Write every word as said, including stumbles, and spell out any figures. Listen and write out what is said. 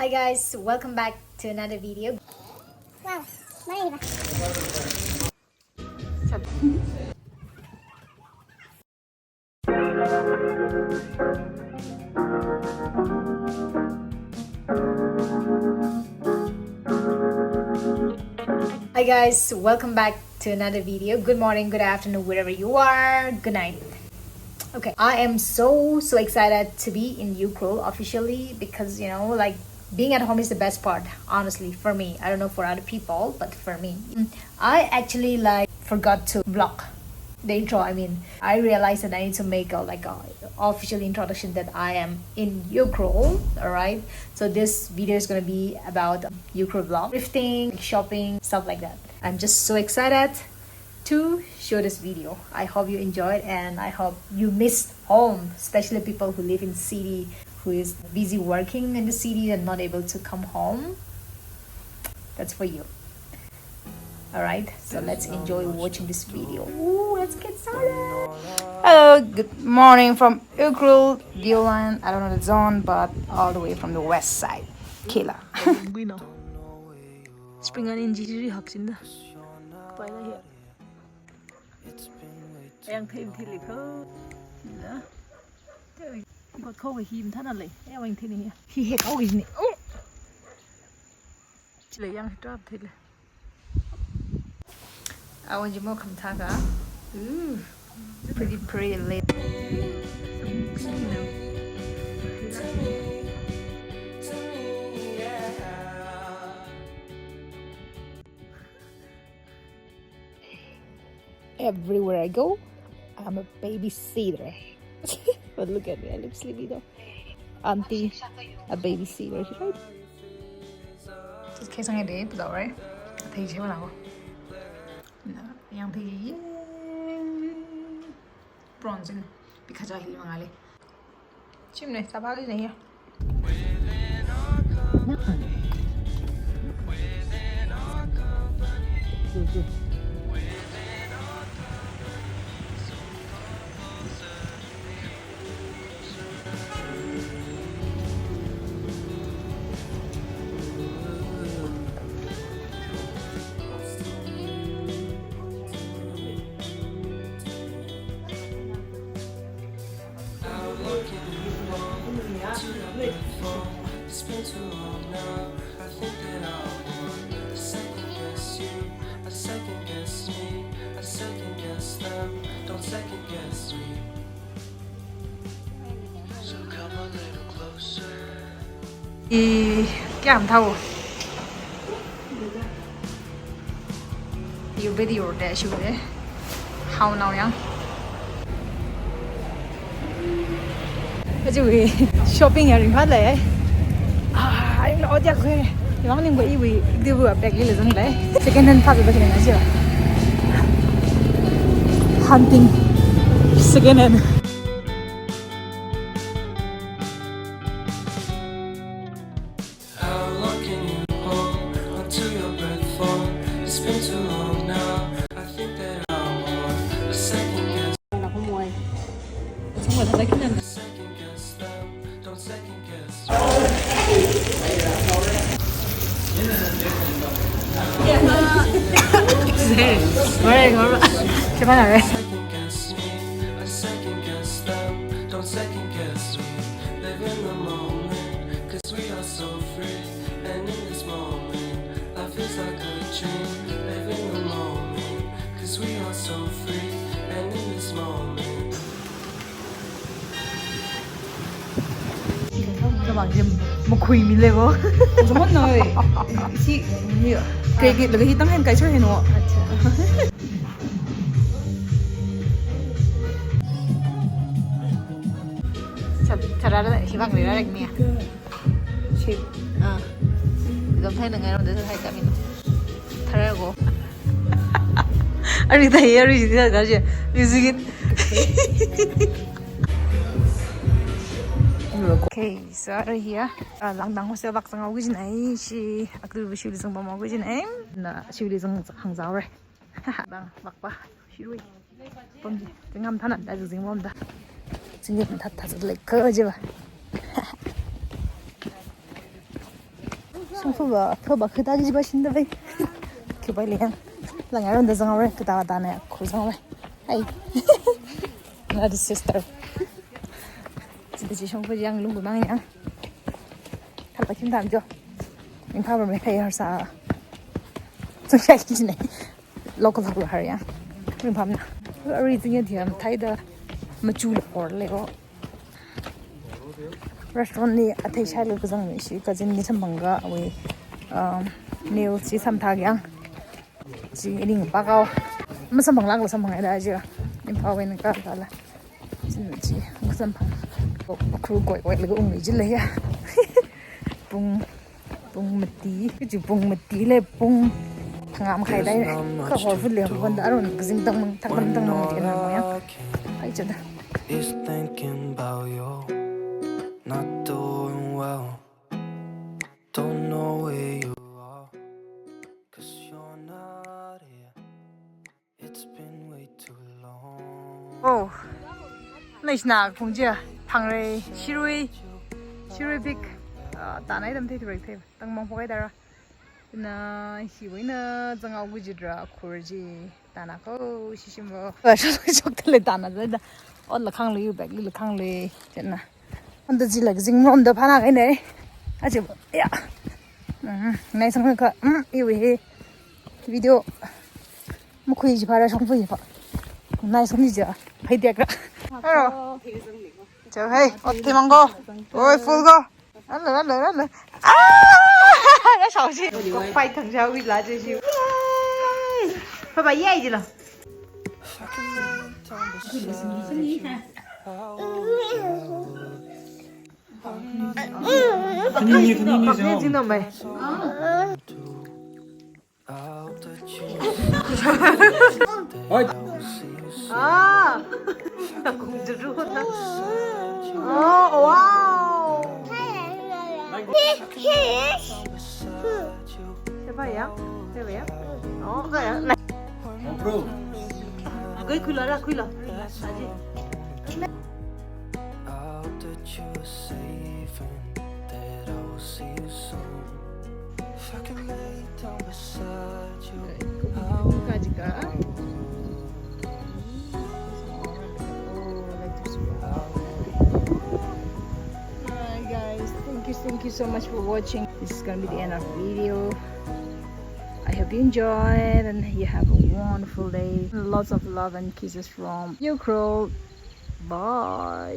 Hi guys, welcome back to another video. Wow, morning. Hi guys, welcome back to another video. Good morning, good afternoon, wherever you are. Good night. Okay, I am so, so excited to be in Ukhrul officially because, you know, like, being at home is the best part, honestly, for me. I don't know for other people, but for me. Mm, I actually, like, forgot to vlog the intro. I mean, I realized that I need to make a, like, a official introduction that I am in Ukhrul, all right? So this video is gonna be about Ukhrul vlog, thrifting, shopping, stuff like that. I'm just so excited to show this video. I hope you enjoyed and I hope you missed home, especially people who live in city, who is busy working in the city and not able to come home. That's for you. All right, so let's enjoy watching this video. Ooh, let's get started. Hello, good morning from Ukhrul, Viewland. I don't know the zone, but all the way from the west side. Kila. Spring onion jiri hakchinda. Kapaila hiya. Yang thei thei le ko. Na. Ko ko hi mthana le. Yang thei ni hiya. Hi he ko hi ni. Oh. Chile yang drop thei le. I want you more come taka. Ooh, pretty, pretty lady. Everywhere I go, I'm a babysitter. But look at me, I look sleepy though. Auntie, a babysitter, right? Just case I did, but alright. Thei che wala ko. Na, yang thei ye. Bronze in. Bikaja hili mangali. Chimne, sabali ne ya. It's been too long now. I think that I want to second guess you. I second guess me. I second guess them. Don't second guess me. So come a little closer. I kya ham thao. You video de shu de. How now yang? Aji wui shopping ya ring pha le. Ah, ring lo dia kwe. Yang ning ko iwui dibu a bag li le zang le. Second hand pha ba kina ji. Hunting. Second hand. How long can you hold onto your breath for? It's been too long now. I think that I want a second guess. Second guess them. Don't second guess. Second guess me. I second guess them. Don't second guess me. Live in the moment. 'Cause we are so free, and in this moment, life is like a dream. Live in the moment, 'cause we are so free, and in this moment. Khamang jim makhui mi lego. Zaman na oi. Si mi. Kei kei lagi hitang hen kai sir heno. Acha. Chara da hibang rira rek mi. Shit. Ah. Zam thai na ngai ram da thai ka min. Thara go. Ari thai, ari thai da je. Music it. Okay, so are here. Ah, Langdang Hostel vak zang au gujin ai, shi aktu bu shuli zang ba mau gujin ai. Na shuli zang hang zau re. Bang, bak ba, shirui. Pom ji, tingam thanan da zing bom da. Zing bom tha tha zat lei ko ji ba. Shongfa va, pha va kata kaji va shinda vai. Khi vai liang. Langai ronda zanghaora, kata kata ne, khu zanghaora. Hai. Another sister. Chida chi shongfa yang lunggu mang yang. Kala kim tam jo. Ringphāmei khai harsa. Song shai chi ne. Local local har yang. Ringphāmana. Ari zing ya diam thai da. Machu la or le o. Restaurant li athei shai lo kazang mi shi, cousin ni samphang ga awui, um, nail chi samtha yang. Chi ning pa kao. Masamphang lak la samphang ai da ji. Ning pa wei na ka ka la. Chin chi, masamphang. Ko, ko kru koi koi le ko ung ji le ya. Pung, pung mati. Kaji pung mati le pung phangā makhai dai. Ka hor fut le hon da aron kazing tang mang, tang mang, tang mang tian mang ya. Ai chada. Is thinking about you, not doing well. Don't know where you are, 'cause you're not here. It's been way too long. Oh. Naishna khungja, Phangrei, Shirui, Shirui Peak. Ah, tanai dam thei thurek thei. Tang mang pokai dara. Na hiwui na zangau gujidra khur ji. Tana ko shishim bo. Ba shok shok tale tana da. Ot la khang lui, bag li la khang lui. Chena. Anda ji la zing rom da phana kai ne. Aje ya. Mm, nai sang ka. Mm, iwi he. Video. Makhui ji phara shong phui pha. Nai sang ji ja. Hai dia kra. Aro. Chao hai. Ot ti mang go. Oi, full go. Alo, alo, alo. Ah! Ka shao shi. Kok pai thang shao wi la je shi. Bye bye, yai ji la. Khani, khani, khani. Khani ji na mai. Oi. Ah. Takung jeruk na. Oh, wow. Siapa ya? Siapa ya? Oh, kaya. Oh, bro. Agak kula lah, kula. Aji. I hope that you are safe and that I will see you soon. If I can lay down beside you, I will. Alright guys, thank you, thank you so much for watching. This is gonna be the end of the video. I hope you enjoyed and you have a wonderful day. Lots of love and kisses from Ukraine. Bye.